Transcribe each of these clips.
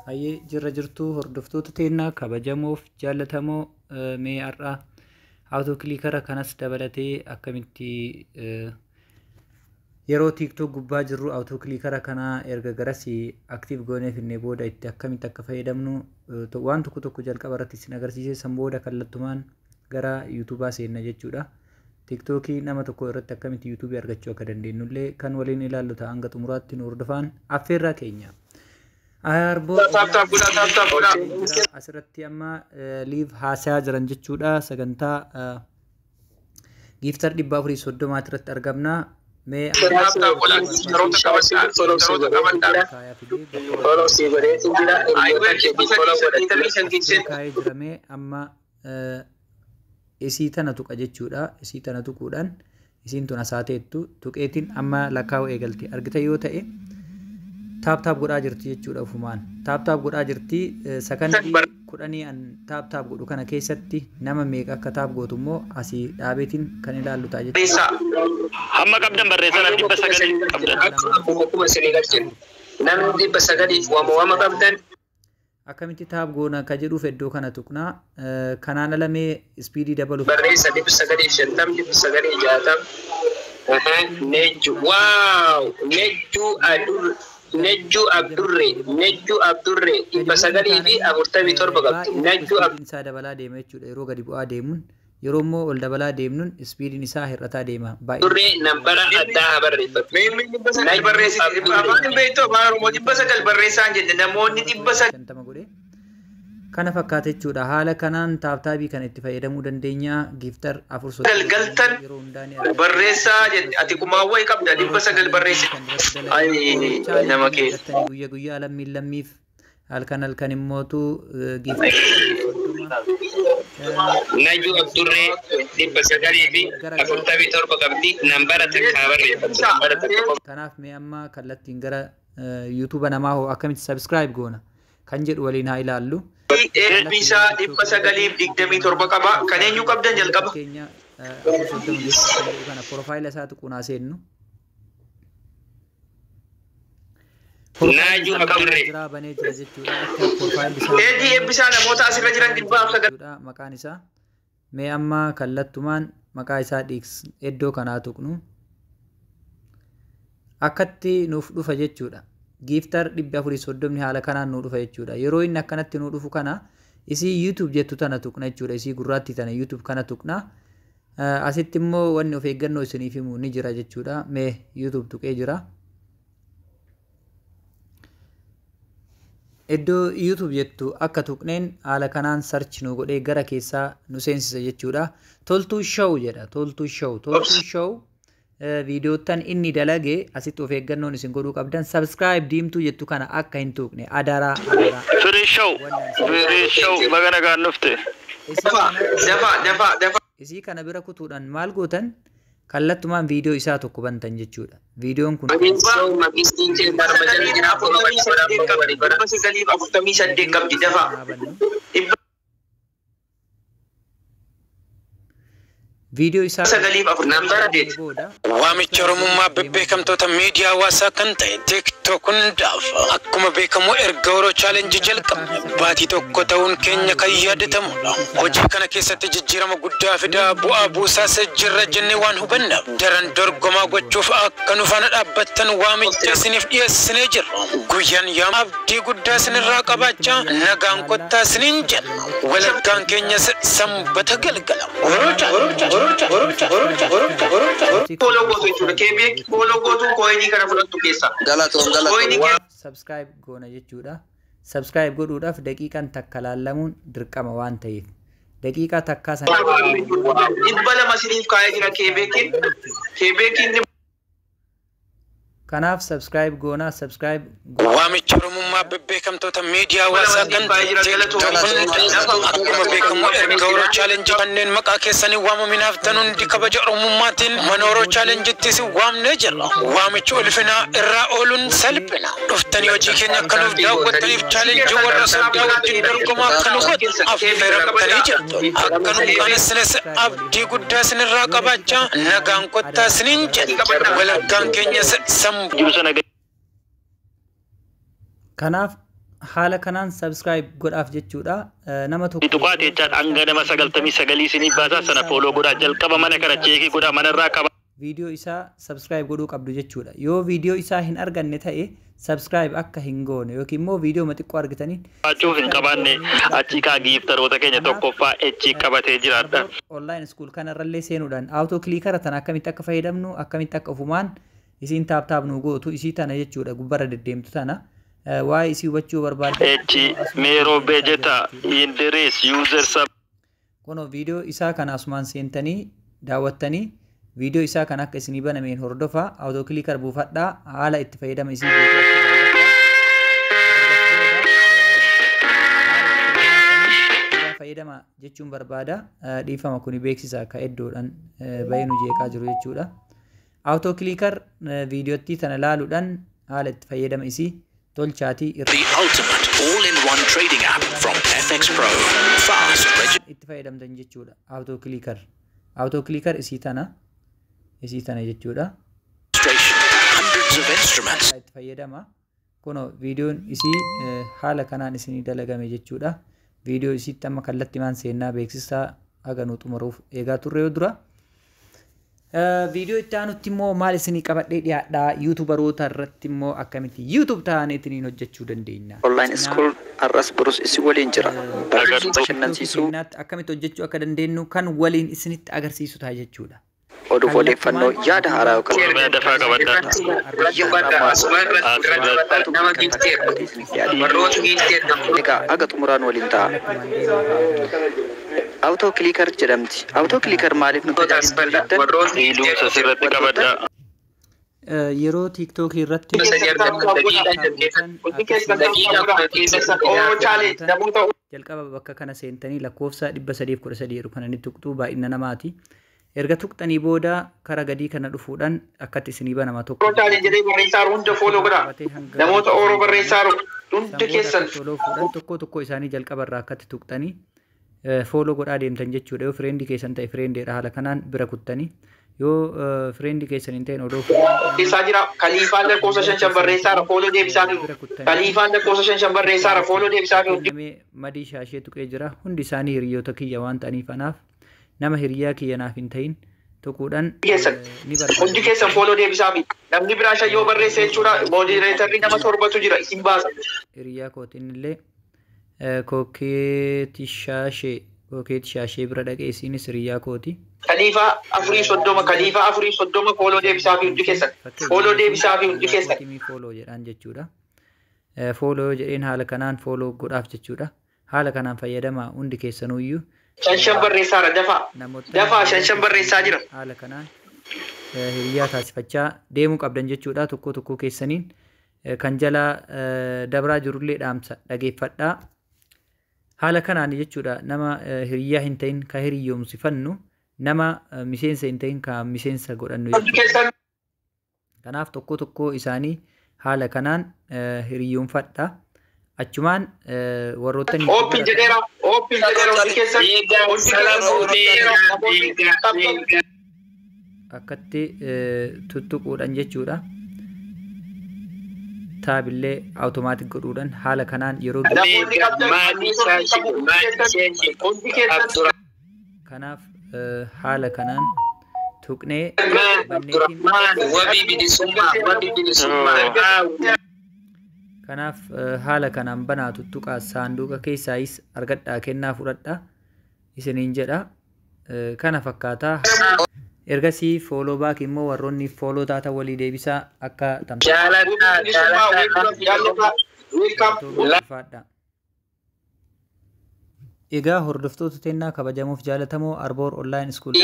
Hayyee, jirra jirtuu hordoftoota teennaa kabajamoof jaallatamoo, mee har'a auto clicker kanas dabalatee akkamitti yeroo TikTok gubbaa jirru auto clicker kana erga garasii active goonee finnee booda itti akkamitti akka fayyadamnu waan tokko tokko jalqaba irratti isin agarsiise. San booda kallattumaan gara YouTubaa seenna jechuudha. TikTokii nama tokko irratti akkamitti YouTubii argachuu akka dandeenyullee kan waliin ilaallu ta'a. Hanga xumuraatti nu hordofaan affeerraa keenya. Arboo asirratti amma live haasayaa jiran jechuudha. Sagantaa gifter 430 irratti argamna. Mee kaayee jiramee amma isii tana tuqa jechuudha. Isii tana tuquudhaan isiin tun asaateettu tuqeetiin amma lakkaa'u eegalti. Argita yoo ta'e tap tap godhaa jirti jechuudha ofumaan. Tap tap godhaa jirti. Sakandii 10 an tap tap godhu kana keessatti nama meeqa akka tap gootu immoo asii dhaabeetiin kan ilaallu ta'a jechuudha. Hamma qabdan barreessaa, 900 qabdan. 3000 galchine. Namni 900f wama wama qabdan. Akkamitti tap goona ka jedhuuf iddoo kana tuqnaa. Kanaan alamee speedii dabaluuf. Barreessa 950, 960. Nejju, wow, Nejjuu Adur, Nejjuu Abdurree, Nejjuu Abdurree 947 qabdi. Nejjuu. Speediin isaa dabalaa deema jechuudha. Yeroo gadi bu'aa deemuun, yeroo immoo ol dabalaa deemnuun speediin isaa hir'ataa deema. Abdurree nambara addaa haa barreeffatu. 900 barreessite. Afaan hin beektu, afaan Oromoo 900 barreessaan jenne namoonni 900. 50 godhe. Kana fakkaata jechuudha. Haala kanaan tap tapii kana itti fayyadamuu dandeenya. Gifter 4 Galtan yeroo hundaa ni argata. Barreessaa jette, ati kumaawwai qabda, 900 barreessite. Ay, nama keessa. Guyya guyyaa lammiin lammiif, halkan halkan immootu gifter 30. Najuu Abdurree 947 qabdi. Nambara takka haa barreeffatu. Nambara takka. Kanaaf mee amma kallattiin gara YouTuba namaa hoo akkamitti subscribe goona kan jedhu waliin haa ilaallu. Eebbisaa 927 qaba. Kan eenyu qabdan jalqaba? Fakkeenya 430 geessu kan jedhu kana profile isaa tuquun haa seennu. Naajuu Abdurree. Jira, banee jira jechuudha. Akka profile isaa Eeddii eebbisaa namoota asirra jiran 900. Jechuudha maqaan isaa. Mee amma kallattumaan maqaa isaa dhiiks iddoo kanaa tuqnu. Akkatti nuuf dhufa jechuudha. Gifter 430 haala kanaan nuu dhufa jechuudha. Yeroo inni akkanatti nuu dhufu kana isii YouTube jettu tana tuqna jechuudha. Isii gurraattii tana YouTube kana tuqna. Asitti immoo wanni of eeggannoo isiniif himu ni jira jechuudha. Mee YouTube tuqee jira. Iddoo YouTube jettu akka tuqneen haala kanaan search nu godhee gara keessaa nu seensisa jechuudha. Toltuu Show jedha. Toltuu Show. Toltuu Show viidiyoottan inni dalage asitti of eeggannoon isin godhuu qabdan subscribe diimtuu jettu kana akka hin tuqne, adaraa, adaraa. Firii Show. Firii Show, baga nagaan dhufte. Isii Dafa, kana dafa, dafa, dafa. Isii kana bira kutuudhaan maal gootan? Kallattumaan viidiyoo isaa tokko bantan jechuudha. Viidiyoon kun Show maqistiin kee darba jala jira. Follow 948 qabdi. 948 qabdi, dafa. Haa bannu. Viidiyoo isaa 948. booda Waamicha Oromummaa bebbeekamtoota miidiyaa hawaasaa kan ta'e TikTok hundaaf, akkuma beekamu erga Oro Challenge jalqabne baatii tokko ta'uun keenya kan yaadatamudha. Hojii kana keessatti jijjiirama guddaa fidaa bu'aa buusaas jirra jennee waan hubannaaf daran dorgomaa gochuuf akka nu faana dhaabbattan waamicha isiniif dhiyeessinee jirra. Guyyaan yaama abdii guddaa isinirraa qabaachaa nagaan kottaa isiniin jenna. Walaggaan keenyas sanbata galgala. Oro Challenge. Oro Challenge. Oro Challenge. Oro Challenge. Oro Challenge. Follow gootu jechuudha. Keebee follow gootu coinii kana fudhattu keessa. Galatoon, Coinii galatoon. Subscribe goona jechuudha. Subscribe godhuudhaaf daqiiqaan takka laallamuun dirqama waan ta'eef daqiiqaa takkaa sana 200 isiniif kaa'ee jira keebeekiin. Keebeekiin Kanaaf subscribe goona, subscribe. Waamicha Oromummaa bebbeekamtoota miidiyaa hawaasaa kan ta'e TikTok hundaaf, akkuma beekamu erga Oro Challenge kanneen maqaa keessanii waamaminaaf tan hundi kabaja Oromummaatiin mana Oro Challenge'ttis waamnee jirra. Waamichi ulfinaa irraa ooluun salphina. Dhuftanii hojii keenya akka nuuf daawwattaniif challenge warra soddaa wajjin dorgomaa akka nu godhu affeeramtanii jirtu. Akka nu qaanessines abdii guddaa isinirraa qabaachaa nagaan kottaa isiniin jenna. Walaggaan keenyas Jiru sana Kanaaf Haala kanaan subscribe godhaaf jechuudha. Nama tokko Tuqaati jechaan hanga nama 99 isinii baasaa, sana follow godhaa. Jalqaba mana kana check godhaa, manarraa qaba. Viidiyoo isaa subscribe godhuu qabdu jechuudha. Yoo viidiyoo isaa hin arganne ta'e, subscribe akka hin goone yookiin immoo viidiyoo xiqqoo argitaniin Qabaachuuf hin qabaanne achi kaa gifteroota keenya tokkoffaa echi qabatee jiraadha. Online school kanarrallee seenuudhaan auto clickera tana akkamitti akka fayyadamnu, akkamitti akka ofumaan isiin tap tap nu gootu, isii tana jechuudha, gubbarra deddeemtu tana, waa'ee isii hubachuu barbaadde Echi Meeroo Beejeta Indiris user sub Kunoo viidiyoo isaa kana asumaan seentanii daawwattanii, viidiyoo isaa kan akka isinii banameen hordofaa, auto clicker buufadhaa, haala itti fayyadama isii guutuu akka fayyadama jechuun barbaada. Dhiifama, kuni beeksisa akka iddoodhaan bahee nu jeeqaa jiru jechuudha. Auto clicker viidiyootti tana laaluudhaan haala itti fayyadama isii tolchaatii irra The ultimate all-in-one trading app from FX Pro. Fast, itti fayyadamtan jechuudha. Auto clicker. Auto clicker isii tana jechuudha. registration, hundreds of instruments, Itti fayyadama. Kunoo viidiyoon isii haala kanaan isinii dalagame jechuudha. Viidiyoo isiitti amma kallattimaan seennaa, beeksisaa haga nu xumuruuf eegaa turre yoo dura. Viidiyoo itti aanutti immoo maal isinii qabadhee dhiyaadhaa? YouTuberoota irratti immoo akkamitti YouTube ta'anii ittiin hojjechuu dandeenya? Online school har'as borus isin waliin jira. Barsiisuu, bashannansiisuu, Akkamitti hojjechuu akka dandeenyu kan waliin isinitti agarsiisu ta'a jechuudha. Oduuf odeeffannoo, yaada haaraa yookaan Oromiyaa dafaa qabadhaa. Nama gifteera. Warroota gifteera. Egaa haga xumuraan waliin ta'a. Auto clicker jedhamti. Auto clicker maaliif nu tajaajila jettan? Warroota Hiiluus asirratti qabadhaa. Yeroo TikTokii irratti Daqiiqaa 10 keessatti Namoota jalqaba bakka kana seentanii lakkoofsa 313 jedhu kana ni tuqxu, baay'ina namaati. Erga tuqxanii booda kara gadii kana dhufuudhaan akkatti isinii banama tokko. Oroo Challenge jedhee barreessaa jiru hunda follow godhaa. Namoota Oroo barreessaa jiru hundi keessan. Follow fuudhan, tokko tokko isaanii jalqaba irraa akkatti tuqxanii follow godhaa deemtan jechuudha. Yoo friendii keessan ta'e friendiidha, haala kanaan bira kuttanii. Yoo friendii keessan hin ta'in odoo Keessaa jira. Kaliifaan lakkoofsa 55 barreessaa jira, follow deebisaa jiru. Kaliifaan lakkoofsa 55 barreessaa jira, follow deebisaa jiru. Kennamee madii shaashee tuqee jira. Hundi isaanii hiriyoota kiyya waan ta'aniif, anaaf nama hiriyaa kiyya naaf hin ta'in tuquudhaan Keessan ni hundi keessan follow deebisaa fi namni biraa shan yoo barreesse jechuudha, moderatorri nama torbatu jira, isin baasa. Hiriyaa kootiin illee kokeeti shaashee bira dhaqee, isiinis hiriyaa kooti. Kaliifaa 4:30, Kaliifaa 4:30, follow deebisaa fi hundi keessan. Follow deebisaa fi hundi keessan. Kootimii follow jedhaan jechuudha. Follow jedheen haala kanaan follow godhaaf jechuudha. Haala kanaan fayyadamaa hundi keessanuyyuu. Shan shan barreessaa jira, dafaa. Namoota Dafaa, shan shan barreessaa jira. Haala kanaan hiriyaa taasifachaa deemuu qabdan jechuudha. Tokko tokko keessaniin kan jala dabraa jirullee dhaamsa dhageeffadhaa. Haala kanaan jechuudha, nama hiriyaa hin ta'in ka hiriyoomsifannu, nama miseensa hin ta'in ka miseensa godhannu Hundi jechuudha. keessan. Kanaaf tokko tokko isaanii haala kanaan hiriyoomfadha. Achumaan warroottan Open jedheera. Open jedheera hundi keessan. Hundi keessan. Namoonni akkatti tuttuquudhaan jechuudha. Taabillee automatic godhuudhaan haala kanaan yeroo Namoonni qabdan hundi keessan. Kanaaf haala kanaan tuqnee banneetiin Wabii bilisummaa, wabii bilisummaa. Kanaaf haala kanaan banaa, tuttuqaa, saanduqa keessaayis argadhaa, kennaa fudhadhaa isiniin jedha. Kana fakkaataa. Ergasii follow back immoo warroonni follow taatan walii deebisaa akka Jaaladhaa, jaaladhaa. tamsaasa. Egaa hordoftoota teennaa kabajamuuf jaalatamoo, Arboor Online School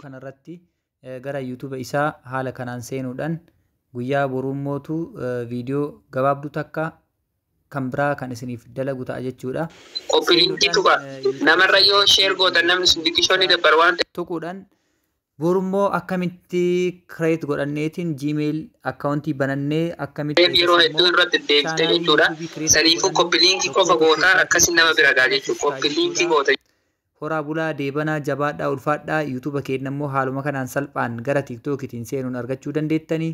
kanarratti gara YouTube isaa haala kanaan seenuudhaan guyyaa boruummootu viidiyoo gabaabduu takka kan biraa kan isiniif dalagu ta'a jechuudha. Copy linkii tuqa. Namarra yoo share gootan namni sun xiqqishoon ni dabbar waan ta'eef. Tuquudhaan borummoo akkamitti create godhanneetiin Gmail accountii banannee akkamitti Yeroo hedduu irratti deebite jechuudha. Saniifuu copy linkii qofa gootaa, akkasii nama bira gaa jechuudha. Copy linkii goota. Horaa bulaa, deebanaa, jabaadhaa, ulfaadhaa. YouTube keenya immoo haaluma kanaan salphaan gara TikTokiitiin seenuun argachuu dandeettanii.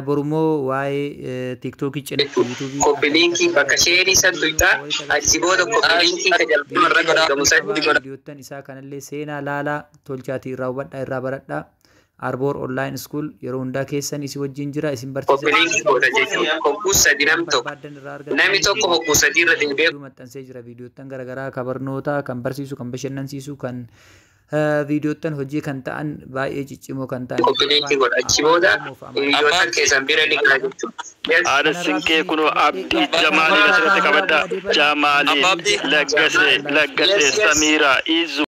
Borummoo waa'ee TikTokii cinatti YouTubeii Copy linkii bakka shareii san tuqxaa, achi booda copy linkii ka jalqaba irratti argamu san godha. Viidiyoottan isaa kanallee seenaa laalaa tolchaatii irraa hubadhaa, irraa baradhaa. Arboor Online School yeroo hundaa keessan isin wajjin jira, isin barsiisa. Copy linkii goota jechuudha. Hogguu sadi nam tokko. Barbaadan irraa argattan. Namni tokko hogguu sadii irra deebi'ee Hedduu maxxansee jira, viidiyoottan garaagaraa kan barnootaa, kan barsiisu, kan bashannansiisu, kan viidiyoottan hojii kan ta'an, baay'ee ciccimoo kan ta'an. Copy linkii godha. Achi booda hiriyoota keessan bira ni gaha jechuudha. Yes. Haadha sinqee kunoo Abdii Jamaaliin asirratti qabadha. Jamaaliin Laggasee Laggasee Yes, yes. Samiiraa Izu.